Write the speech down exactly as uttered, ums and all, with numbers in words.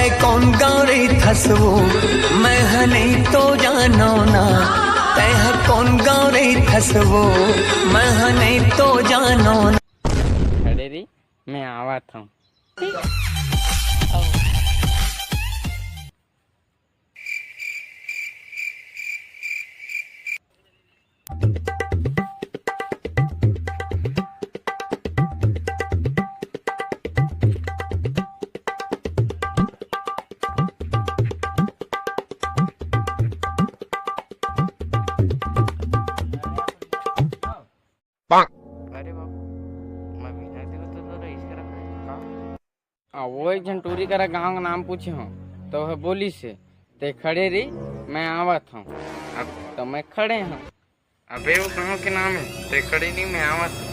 कौन गाँव रहिथस वो, मैं ह नहीं तो जानो ना। तैं ह कौन गाँव रहिथस वो, मैं ह नहीं तो जानो ना। खड़े रही, मैं आवत हूँ। अरे बाबू, मैं बिना देखे तो तोरा इश्क रखा है का? आ, वो एक झन टूरी करा गाँव का नाम पूछे हूँ, तो वह बोलिस हे, "तैं खड़े रही, मैं आवत हूँ।" अब तो मैं खड़े हूँ। अबे वो गाँव के नाम है, "तैं खड़े नहीं, मैं आवत हूँ।"